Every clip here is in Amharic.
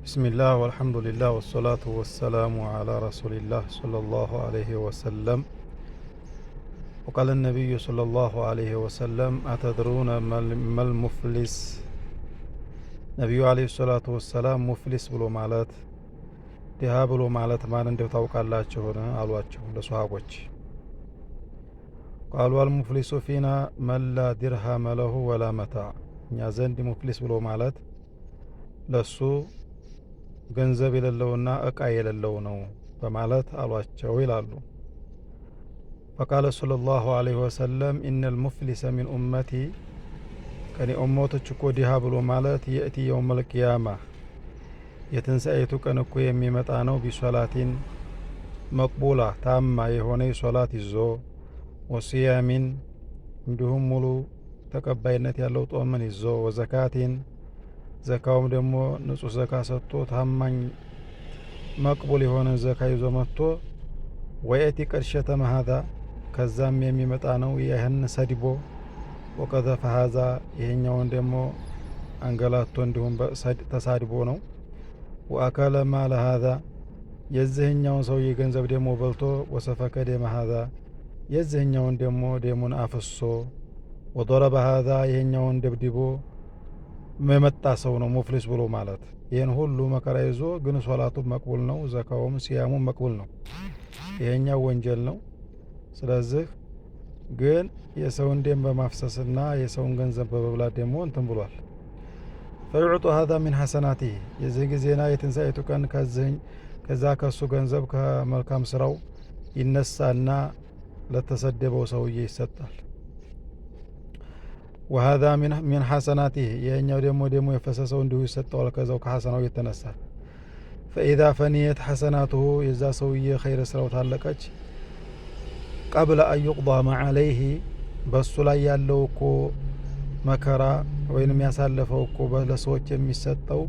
بسم الله والحمد لله والصلاة والسلام على رسول الله صلى الله عليه وسلم. وقال النبي صلى الله عليه وسلم: أتدرون ما المفلس؟ ነቢዩ عليه الصلاة والسلام ሙፍሊስ ብሎ ማለት፣ ድሃ ብሎ ማለት ማን እንደው ታውቃላችሁን? አሏቸው ለሰሃቦች። قالوا: المفلس فينا من لا درهم له ولا متاع። እኛ ዘንድ ሙፍሊስ ብሎ ማለት ለሱ ገንዘብ የሌለውና እቃ የሌለው ነው በማለት አሏቸው ይላሉ። فقال صلى الله عليه وسلم: إن المفلس من أمتي፣ ከኔ ኡመቶች እኮ ድሃ ብሎ ማለት يأتي يوم القيامة፣ የትንሣኤቱ ቀን እኮ የሚመጣ ነው። بصلاة مقبولة፣ تامة የሆነ ሶላት ይዞ፣ وصيام፣ እንዲሁም ሙሉ ተቀባይነት ያለው ጦምን ይዞ፣ وزكاة፣ ዘካውም ደግሞ ንጹህ ዘካ ሰጥቶ ታማኝ መቅቡል የሆነ ዘካ ይዞ መጥቶ፣ ويأتي قد شتم هذا፣ ከዛም የሚመጣ ነው ይህን ሰድቦ፣ وقذف هذا፣ ይሄኛውን ደግሞ አንገላቶ እንዲሁም ተሳድቦ ነው። وأكل مال هذا፣ የዚህኛውን ሰውዬ ገንዘብ ደግሞ በልቶ፣ وسفك دم هذا፣ የዚህኛውን ደግሞ ደሙን አፍሶ፣ وضرب هذا፣ ይሄኛውን ደብድቦ የመጣ ሰው ነው ሙፍሊስ ብሎ ማለት። ይህን ሁሉ መከራ ይዞ ግን ሶላቱ መቅቡል ነው፣ ዘካውም ሲያሙም መቅቡል ነው። ይሄኛው ወንጀል ነው። ስለዚህ ግን የሰውን ደም በማፍሰስና የሰውን ገንዘብ በመብላት ደግሞ እንትን ብሏል። فيعطى هذا من حسناته፣ የዚህ ጊዜና የትንሣኤቱ ቀን ከዚህ ከዛ ከሱ ገንዘብ ከመልካም ስራው ይነሳና ለተሰደበው ሰውዬ ይሰጣል። وهذا من حسناته፣ ይሄኛው ደግሞ ደሙ የፈሰሰው እንዲሁ ይሰጠዋል ከዛው ከሐሰናው የተነሳ። فإذا فنيت حسناته፣ የዛ ሰውዬ ኸይር ስራው ታለቀች፣ قبل أن يقضى ما عليه፣ በሱ ላይ ያለው እኮ መከራ ወይንም ያሳለፈው እኮ ለሰዎች የሚሰጠው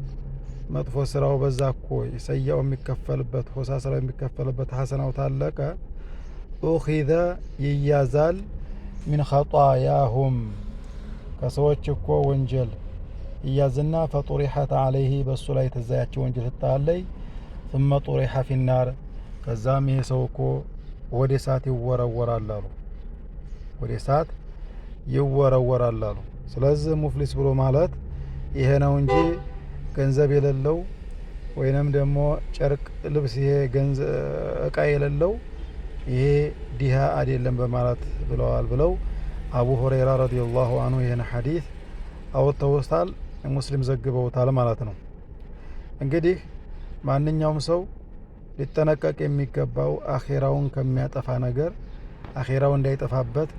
መጥፎ ስራው በዛ እኮ ሰያው የሚከፈልበት፣ ሆሳ ስራው የሚከፈልበት ሐሰናው ታለቀ፣ أخذ ይያዛል፣ من خطاياهم፣ ከሰዎች እኮ ወንጀል ይያዝና፣ فطرحت عليه፣ በሱ ላይ ተዛያቸው ወንጀል ትጣለይ፣ ثم طرح في النار፣ ከዛም ይሄ ሰው እኮ ወደ እሳት ይወረወራል አሉ። ወደ እሳት ይወረወራል አሉ። ስለዚህ ሙፍሊስ ብሎ ማለት ይሄ ነው እንጂ ገንዘብ የሌለው ወይንም ደግሞ ጨርቅ ልብስ ይሄ ገንዘብ እቃ የሌለው ይሄ ዲሃ አይደለም በማለት ብለዋል ብለው አቡ ሁረይራ رضي الله عنه ይህን ሐዲስ አውጥተውታል። ሙስሊም ዘግበውታል ማለት ነው። እንግዲህ ማንኛውም ሰው ሊጠነቀቅ የሚገባው አኼራውን ከሚያጠፋ ነገር፣ አኼራው እንዳይጠፋበት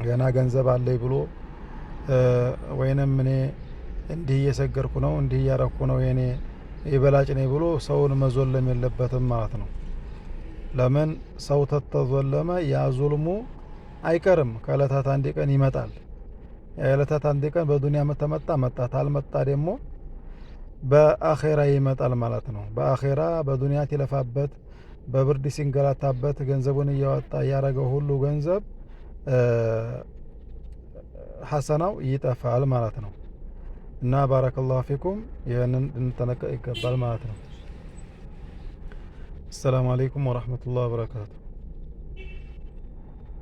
ገና ገንዘብ አለኝ ብሎ ወይንም እኔ እንዲህ እየሰገርኩ ነው፣ እንዲህ እያረኩ ነው፣ የኔ የበላጭ ነኝ ብሎ ሰውን መዞለም የለበትም ማለት ነው። ለምን ሰው ተተዞለመ ያ ዙልሙ አይቀርም፣ ከእለታት አንድ ቀን ይመጣል። የእለታት አንድ ቀን በዱንያ ተመጣ መጣ፣ ታልመጣ ደግሞ በአኼራ ይመጣል ማለት ነው። በአኼራ በዱንያ ሲለፋበት፣ በብርድ ሲንገላታበት ገንዘቡን እያወጣ ያረገው ሁሉ ገንዘብ ሐሰናው ይጠፋል ማለት ነው። እና بارك الله فيكم፣ ይህንን ልንጠነቀቅ ይገባል ማለት ነው። السلام عليكم ورحمة الله وبركاته።